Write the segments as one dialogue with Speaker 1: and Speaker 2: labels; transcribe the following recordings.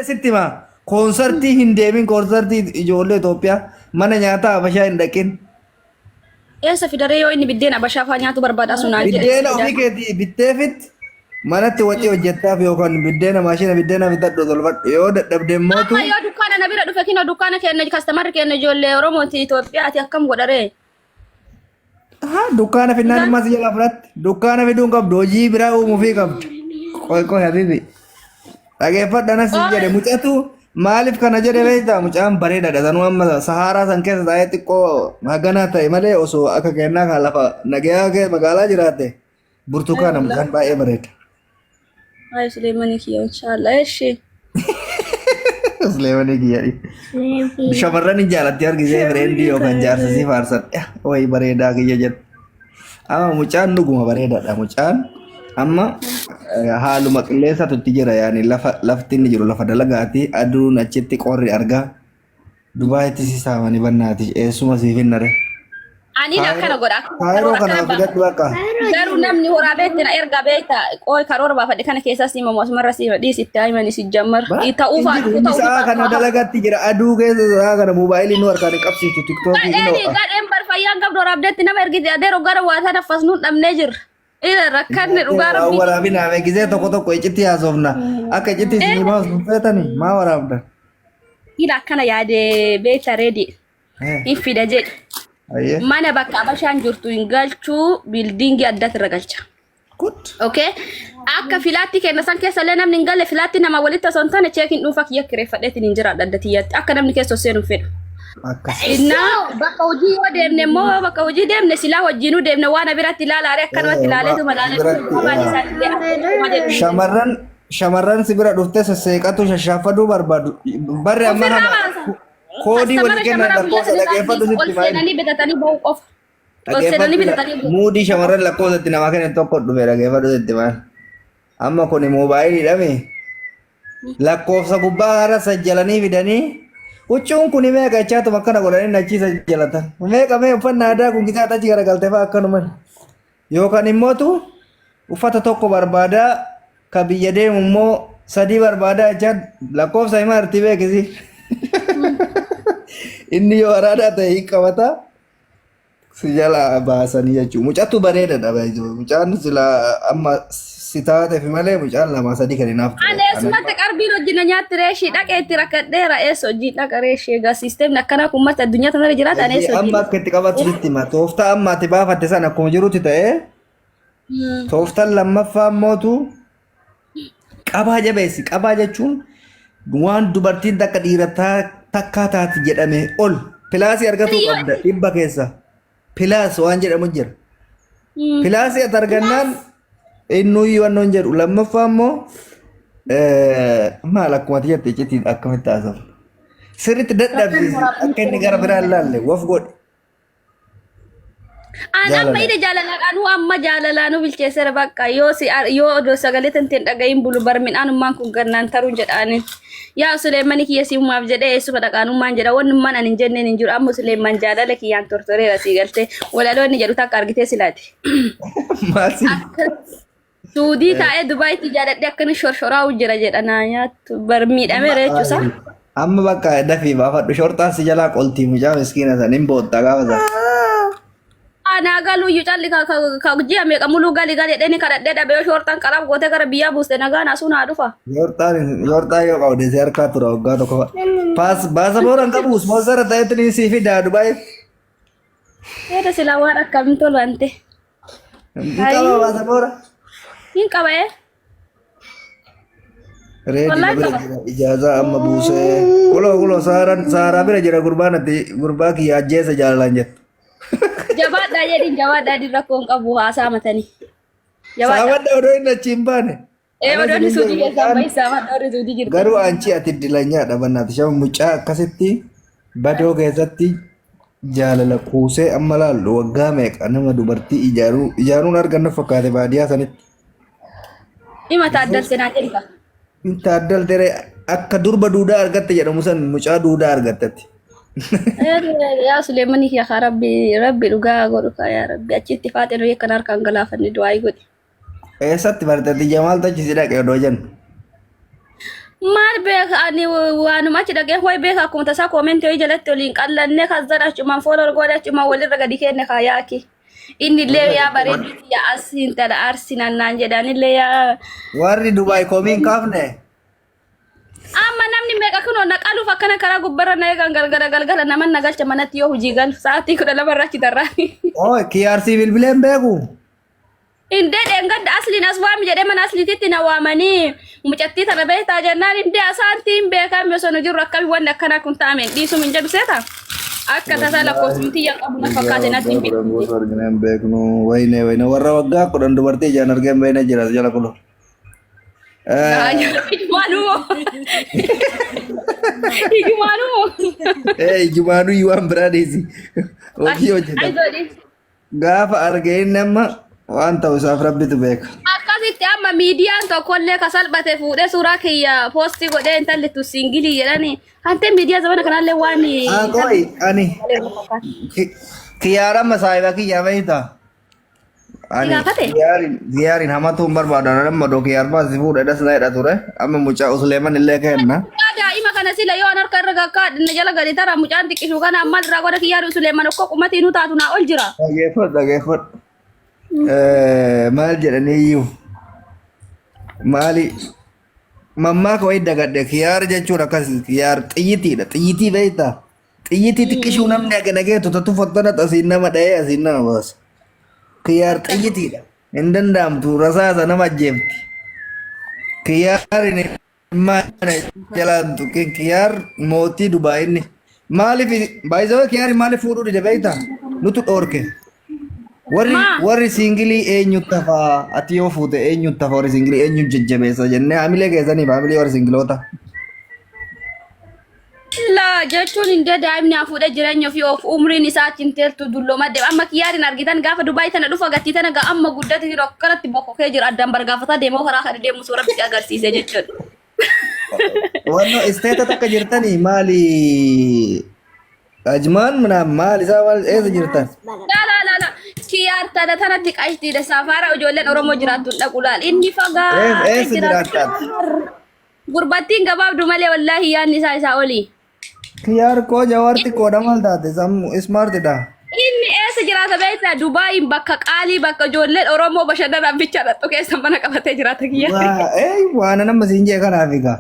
Speaker 1: Sitti hima koonsartii hin deemin koonsartii ijoollee Itoophiyaa mana nyaataa Habashaa hin dhaqin.
Speaker 2: Eessa fidaree yoo inni biddeen Habashaa faa nyaatu barbaada asu naan jedhe
Speaker 1: Biddeena
Speaker 2: eessa
Speaker 1: ofii
Speaker 2: fidaa?
Speaker 1: keetii bitteefitti manatti waxii hojjettaaf yookaan biddeena maashina biddeena bitadhu tolfadhu yoo dadhabde immootu
Speaker 2: Amma yoo dukkaana na bira dhufe kinoo dukkaana keenya kastamarri keenya ijoollee Oromooti Itoophiyaati akkam godharee?
Speaker 1: Haa dukkaana finnaan immaa si jalaa fudhatti. Dukkaana fiduu hin qabdu hojii biraa uumuufii qabdu. Qoy qoy habibi. Dhageeffadha anas siin jedhe mucatu maaliif kana jedhe beektaa mucaan bareedaadha sanuu amma sahaaraa san keessa taa'ee xiqqoo haganaa ta'e malee osoo akka kennaa kan lafa nagayaa kee magaalaa jiraate burtukaana mucaan baay'ee bareeda.
Speaker 2: Ay Suleemanii kiyya inshaallah eshi.
Speaker 1: Suleemanii kiyya. Shamarran hin jaalatti argisee fireendii yookaan jaarsa si faarsan. Wayi bareedaa kiyya jedhu. Amma mucaan dhuguma bareedaadha. Mucaan amma haaluma qilleensatu itti jira yaani lafa lafti inni jiru lafa dalagaati aduun achitti qorri argaa. Dubaayitti si saamani bannaati eessuma siif hin nare.
Speaker 2: Ani akkana godha. Akkuma
Speaker 1: Kaayiroo
Speaker 2: karoora
Speaker 1: kana
Speaker 2: akkana
Speaker 1: fidadhu
Speaker 2: baafadhe.
Speaker 1: bakka.
Speaker 2: Garuu namni horaa beekte na erga beekta. Qooy karoora baafadhe kana keessaa siima asumarra siima dhiis itti himani si jammar. Ta'uu
Speaker 1: Hin
Speaker 2: faa
Speaker 1: jiru
Speaker 2: dhufu
Speaker 1: inni
Speaker 2: ta'uu
Speaker 1: sa'aa
Speaker 2: fi
Speaker 1: kana dalagatti jira aduu keessa sa'aa kana moobaayilii nu harkaan hin qabsiiftu tiktookii hin
Speaker 2: Gadheen
Speaker 1: ho'a.
Speaker 2: gadheen bar fayyaan qabdu waraabdeetti nama ergite adeero gara waa sana fasnuun dhabnee jirra. Ila rakkanne dhugaa
Speaker 1: Waan
Speaker 2: rabbii.
Speaker 1: waraabinaa mee gisee tokko tokko iccitti haasofna akka iccitti isinii baasnu feetani maa waraabdan?
Speaker 2: Ila akkana yaade beekta reedi. Hin fida jedhi.
Speaker 1: Ayyee.
Speaker 2: Mana bakka abashaan jirtu hin galchuu biildiingii addaatti irra galcha.
Speaker 1: Good.
Speaker 2: Okay. Akka filaatti kenna san keessa illee namni hin galle filaatti nama walitti osoo hin taane cheekiin dhuunfaa kiyya kireeffadheetiin hin jiraadha adda tiyyatti. Akka namni keessa ol seenu hin fedhu.
Speaker 1: Akkas.
Speaker 2: Innaa bakka hojii yoo deemne immoo bakka hojii deemne silaa wajjinuu deemne waan biratti ilaalaare akkanumatti ilaaleetu
Speaker 1: Biratti,
Speaker 2: malaalee.
Speaker 1: Shamarran shamarran si bira dhuftee sesseeqatu shashaaffaduu barbaadu. Barri amma
Speaker 2: Ofirraa
Speaker 1: kana
Speaker 2: baasa.
Speaker 1: koodii
Speaker 2: Kastamara
Speaker 1: walii kennan
Speaker 2: shamarran guyyaa
Speaker 1: lakkoofsa
Speaker 2: sadii
Speaker 1: dhaggeeffadhu
Speaker 2: ol
Speaker 1: sitti maal?
Speaker 2: seenanii bitatanii ba'uu qofa. Ol seenanii bitatanii
Speaker 1: Dhaggeeffadhu
Speaker 2: ba'uu.
Speaker 1: muudii shamarran lakkoofsa itti namaa kennan tokko dhufe dhaggeeffadhu sitti maal? Amma kuni moobaayiliidhami. Lakkoofsa gubbaa irra sajjalanii fidanii huccuun kuni meeqa jechaatuma akkana godhanii achii sajjalatan. Meeqa mee uffannaa aadaa kun gisaa achi garagalte fa'a akkanuman. Yookaan immootu uffata tokko barbaadaa ka biyya deemu immoo sadii barbaadaa jechaa lakkoofsa himaa irratti beekisi. Inni yoo araadaa ta'e hin qabata. Si jalaa baasanii jechuudha. Mucattu bareedaadha baay'ee. Mucaan sila amma si taateef malee mucaan lama sadii kan hinaaf ture.
Speaker 2: Ani eessumatti qarbiin hojii na nyaatti reeshii dhaqee itti rakkadheera eessa hojii dhaqa reeshii egaa siisteemni akkanaa kun marti addunyaa tanarra jiraata ani eessa hojii
Speaker 1: Amma akka itti qabattu sitti hima. Tooftaa amma ati baafatte sana akkuma jirutti ta'ee tooftaan lammaffaa immootu qabaa jabeessi. Qabaa jechuun waan dubartiin takka dhiira takkaa taati jedhame ol pilaasii argatuu qabda dhibba keessa. Pilaas waan jedhamu jira. Pilaasii ati argannaan innuyyuu wannoon jedhu lammaffaa immoo maal akkuma ati jette iccitiin akkamitti haasofna. Sirriitti dadhabsiisi akka inni gara biraa hin laalle waf godhi.
Speaker 2: An amma
Speaker 1: Jaalala.
Speaker 2: ida jaalalaadhaanuu amma jaalalaanuu bilcheessera bakka yoo si yoo odoo sagalee tanteen dhagahin bulu bar midhaanummaan kun gannaan taruun jedhaanin. Yaa Suleemani kiyya siumaaf jedhee eessuma dhaqaanummaan jedha wannummaan ani hin jenneen hin jiru amma Suleeman jaalala kiyyaan tortoreera sii galtee walaloo inni jedhu takka argitee silaati.
Speaker 1: Maal si
Speaker 2: Suudii taa'ee Dubaayitti jaaladhee akkana shorshoraa'u jira jedha naa nyaattu bar miidhameera jechuusaa.
Speaker 1: Amma bakka dafii baafadhu shorxaan si jalaa qoltii mucaa miskiina san hin bootta gaafa san.
Speaker 2: Anaa galuu iyyuu calli ka ka ka ji'a meeqa muluu gali gali jedhee ni kadhadhee dhabe yoo shorxaan qaraab gootee gara biyyaa buuste nagaan asuu naa dhufa.
Speaker 1: Shorxaan shorxaan yoo qabde si harkaa tura waggaa tokko fa'a. Paas baasaboora hin qabu ispoonsara ta'etti ni sii fidaa Dubaay.
Speaker 2: Eeda silaa waan akkamiin tolu ante.
Speaker 1: Hin qaba baasaboora.
Speaker 2: Hin qaba ee.
Speaker 1: Reedi na
Speaker 2: Wallahi
Speaker 1: bira
Speaker 2: qaba.
Speaker 1: jira ijaazaa amma buusee. Kuloo kuloo saaraan saaraa bira jira gurbaan ati gurbaa kiyya ajjeesa jaalalaan jettu.
Speaker 2: Jabaadhaa jedhin jabaadhaa jedhin rakkoo hin qabu haasaa matanii. Jabaadhaa.
Speaker 1: Saamadha odoo inni achi hin baane.
Speaker 2: Ee
Speaker 1: Anas
Speaker 2: odoonni
Speaker 1: hin
Speaker 2: suudii
Speaker 1: jedhu
Speaker 2: keessaa
Speaker 1: mucaan
Speaker 2: bahi saamadha warri suudii jirtan.
Speaker 1: garuu anchi ati dilanyaadha bannaati shama mucaa akkasitti badoo keessatti jaalala kuusee amma laallu waggaa meeqa nama dubartii ijaaruu ijaaruun argannu fakkaate baadiyyaa sanitti.
Speaker 2: Hima taaddalse naan jedhi ka.
Speaker 1: Taaddal tere akka durba duudaa argatte jedhamu san mucaa duudaa argattatti.
Speaker 2: Yaa Suleemanii kiyya kaa rabbi rabbi dhugaa godhu kaa yaa rabbi achitti faaxee nuyi akkan harkaan galaafanne du'aa godhi.
Speaker 1: Eessatti barte ati Jamaal tachi si dhaqe odoo jennu.
Speaker 2: Maal beeka ani waanuma achi dhaqee wayi beeka akkuma tasaa koomentii wayii jalatti waliin qallanne kazzan achumaan fooloo goone achumaan walirra gadi kenne kaayaaki. Inni illee yaa bareedu yaa as intala arsinan naan jedhan illee yaa
Speaker 1: Warri Dubaay komii hin kaafne.
Speaker 2: Amma namni meeqa kunoo na qaluuf akkana karaa gubbarra na eegan galgala galgala nama na galcha manatti yoo hojii galu sa'aatii 12 irra achi tarraa.
Speaker 1: Oo KRC bilbilee hin beeku.
Speaker 2: Indee dheengadda asliin as waami jedhee mana asliititti na waamanii mucattii tana beektaa jennaan indee asaantii hin beekame osoo nu jirru akkami wanni akkanaa kun ta'ame hin dhiisuu hin jedhu seeta. Akka tasaa lakkoofsumti yaa qabu na fakkaate natti hin
Speaker 1: Waggaa 10
Speaker 2: beeku.
Speaker 1: guutuu argina hin beeknu. Wayne wayne warra waggaa 10 dubartii ijaan argee hin beekne jira as jala kulo.
Speaker 2: Ijumaanuu. Ijumaanuu.
Speaker 1: Ijumaanuu waan biraa dhiisi. Hojii hojjeta.
Speaker 2: Ayzoodhi.
Speaker 1: Gaafa arge inni amma waan ta'u isaaf rabbitu beeka.
Speaker 2: Akkasitti amma miidiyaan tokkollee ka salphate fuudhee suuraa kiyya poostii godhee intalli tu siingilii jedhani. Hantee miidiyaa zamana kanallee waan
Speaker 1: Haa qoy ani kiyyaara amma saahiba kiyyaa beektaa? Ani
Speaker 2: gaafate?
Speaker 1: kiyyaarin kiyyaarin hamatu hin barbaadu. Ani amma odoo kiyyaar baasi fuudhe das na jedha ture. Amma mucaa Usleeman illee kenna.
Speaker 2: Mucaa daa'ima kana sila yoo an harka irra gakkaadhe na jala gadi tara mucaan xiqqishu kana ammal irraa godha kiyyaa Suleeman okkoo qumatii nu taatu naa ol jira.
Speaker 1: Dhageeffadhu dhageeffadhu. Maal jedhanii iyyuu maali mammaaka wayii dagadhe kiyyaar jechuun akkas kiyyaar xiyyitiidha xiyyitii beektaa xiyyitii xiqqishuu namni haga nageetu tatu fattana asiin nama dha'ee asiin nama baasa kiyyaar xiyyitiidha hin danda'amtu rasaasa nama ajjeefti kiyyaar Mana jalaan tuqin kiyaar mootii Dubaay inni. Maaliif baay'isawee kiyaari maaliif fuudhuu dide beektaa? Nutu dhoorke. Warri
Speaker 2: Maa?
Speaker 1: warri siingilii eenyutti hafaa? Ati yoo fuute eenyutti hafa warri siingilii eenyu jajjabeessa jennee hamilee keessaniif hamilee warri siingiloota.
Speaker 2: Laa jechuun hin daa'imni haa fuudhee jireenya ofii of umriin isaa achi hin teeltu dullooma deema. Amma kiyyaariin argitan gaafa Dubaay tana dhufa gattii tana gaa amma guddate jiru akkanatti bokkokee jira addaan bargaafataa deemoo karaa kana deemu suura rabbi agarsiise jechuudha.
Speaker 1: Wannoo isteeta takka jirtanii maali? Ajmaan minaa maal isaa maal eessa jirtan?
Speaker 2: Laa laa laa laa kiyyaar tana tanatti qashtiidha saafaara ijoolleen Oromoo jiraattu hin dhaqu laal inni fagaatee
Speaker 1: Eessa
Speaker 2: jiraata.
Speaker 1: jiraattan?
Speaker 2: Gurbattiin gabaabdu malee wallaahi yaadni isaa isaa olii.
Speaker 1: Kiyaar koo jawaar xiqqoodha maal taate sammu ismaartidha.
Speaker 2: Inni eessa jiraata beektaa? Dubaayin bakka qaalii bakka ijoolleen Oromoo bashannanaaf bicha dhaqxu keessa mana qabatee jiraata kiyya.
Speaker 1: Waa ee waan nama siin jee kanaaf egaa.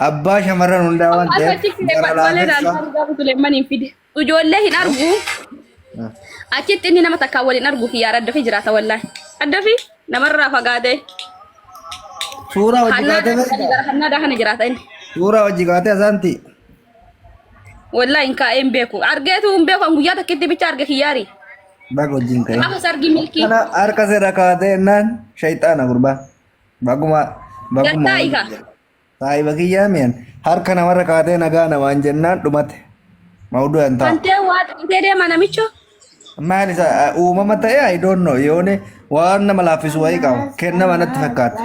Speaker 1: Abbaa shamarran hundaa waan
Speaker 2: As
Speaker 1: ta'eef
Speaker 2: achi
Speaker 1: gara
Speaker 2: kireeffadhu malee
Speaker 1: laafessa.
Speaker 2: naannoo gaafa Suleeman hin fide. Ijoollee hin argu. Achitti inni nama takkaan waliin argu kiyyaara adda fi jiraata wallaahi. Adda fi namarraa fagaatee.
Speaker 1: Suuraa hojii
Speaker 2: Hannaa
Speaker 1: kaatee beektaa?
Speaker 2: Hannaa kana jiraata inni.
Speaker 1: Suuraa hojii kaatee asaanti.
Speaker 2: Wallaahi hin kaa'ee hin beeku. Argeetu hin beeku. An guyyaa takkitti bicha arge kiyyaari.
Speaker 1: Baga wajjin ka'e.
Speaker 2: Gaafa sargii milkii.
Speaker 1: Kana harka seera kaatee jennaan shayxaana gurbaa. Baguma baguma.
Speaker 2: Gattaa'i kaa.
Speaker 1: Saahiba kiyyaa mi'an harka namarra kaatee nagaa namaan jennaan dhumate. Mawduu hin ta'a.
Speaker 2: Hantee waa xiqqitee deema namicho.
Speaker 1: Maal isa uumama ta'e I don't know yoone waan nama laaffisu wayii qaba. Kennama natti fakkaata.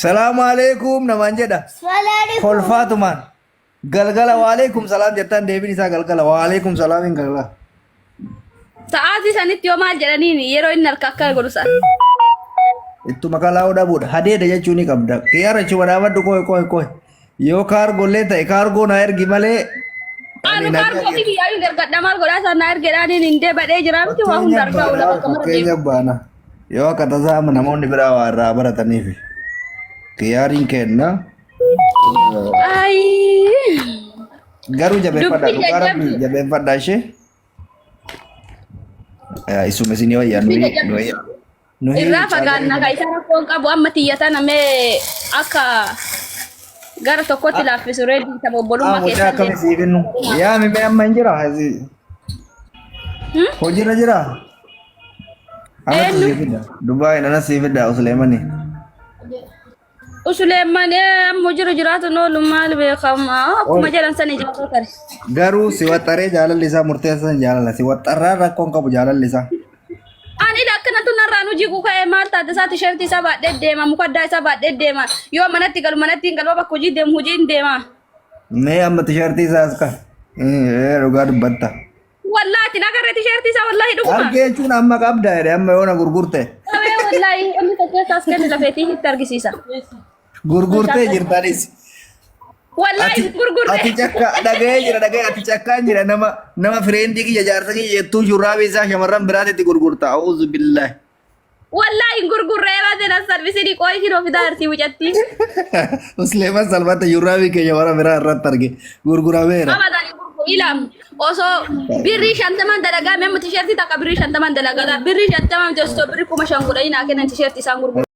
Speaker 1: Salaamu alaikum namaan jedha. Kolfaatumaan. Galgala waalaikum salaam jettaan deebiin isaa galgala waalaikum salaam hin galgala.
Speaker 2: Sa'aatii sanitti yoo maal jedhaniin yeroo inni harka akka godhu sa'a.
Speaker 1: Ittuma kalaa'uu dhabuudha. Hadeeda jechuu ni qabda. Kiyyaara jechuun dhaabadhu qoy qoy qoy. Yoo kaargollee ta'e kaargoo naa ergi malee.
Speaker 2: Anu
Speaker 1: Ani nagaa
Speaker 2: kaargoo fi kiyyaayyuun ergadha maal godhaa isaan naa ergedhaaniin hin deebadhee jira miti waa hunda
Speaker 1: Fakkeenya
Speaker 2: argaa oola
Speaker 1: baana.
Speaker 2: bakka mara
Speaker 1: Fakkeenya
Speaker 2: deemu.
Speaker 1: baana. Yoo akka tasaa amma namoonni biraa waa irraa barataniif. Kiyyaariin kenna.
Speaker 2: Ayii.
Speaker 1: Garuu jabeeffadha.
Speaker 2: Dubbii
Speaker 1: Dhugaa rabbi
Speaker 2: jajjabdu.
Speaker 1: jabeeffadha ishee. Isuma isinii wayyaa
Speaker 2: Dubbii
Speaker 1: nuyi
Speaker 2: jajjabdu.
Speaker 1: nuyi nuyi
Speaker 2: Irraa fagaanna ka isa rakkoon qabu amma tiyya tana mee akka gara tokkotti laaffisu reedii tapha obbolummaa
Speaker 1: Mucaa
Speaker 2: keessan
Speaker 1: akkami
Speaker 2: deemu.
Speaker 1: sii kennu? Yaa mimee amma hin jira. Hojiirra jira. Anatu
Speaker 2: Eenyu?
Speaker 1: sii fida. Dubaay nana sii fida Usleemani.
Speaker 2: Usuleemman ammoo jiru jiraatu oolu maal beekama akkuma jedhan san ijaaruu tare.
Speaker 1: Garuu si waxxaree jaalalli isaa murteessan jaalala. Si waxxarraan rakkoon qabu jaalalli isaa.
Speaker 2: Ani akkanattu narraan hojii kuka'ee maal taate isaa tisheertii isaa baadhee deema mukaddaa isaa baadhee deema yoo manatti galu manatti hin galu bakka hojii deemu hojii hin deema.
Speaker 1: Mee amma tisheertii isaa as ka. Dhugaa dubbatta.
Speaker 2: Wallaahi nagarree tisheertii isaa wallaahi dhuguma.
Speaker 1: Argee jechuun amma qabda jedhe amma yoona gurgurte.
Speaker 2: Qabee wallaahi inni tokko keessaas kennu lafeetii itti argisiisa.
Speaker 1: Gurgurtee jirtanis.
Speaker 2: Wallaahi hin gurgurre.
Speaker 1: Ati cakka dhaga'ee jira dhaga'ee ati cakkaan jira nama nama fireendii kiyya jaarsa kiyya jettuu shurraabii isaa shamarran biraatitti gurgurta. A'uuzu billaahi.
Speaker 2: Wallaahi hin gurgurre baate na salphisini qooyi kinoo fidaa jirti mucattii.
Speaker 1: Musliiman salphata shurraabii kee shamarran biraa irratti arge gurgurameera.
Speaker 2: Abadan hin gurguru. Ilaam osoo birrii 50n dalagaa mee tisheertii takka birrii 50n dalagaa birrii 50 miti osoo birrii 5,000 godhanii naa kennan tisheertii isaan gurguru.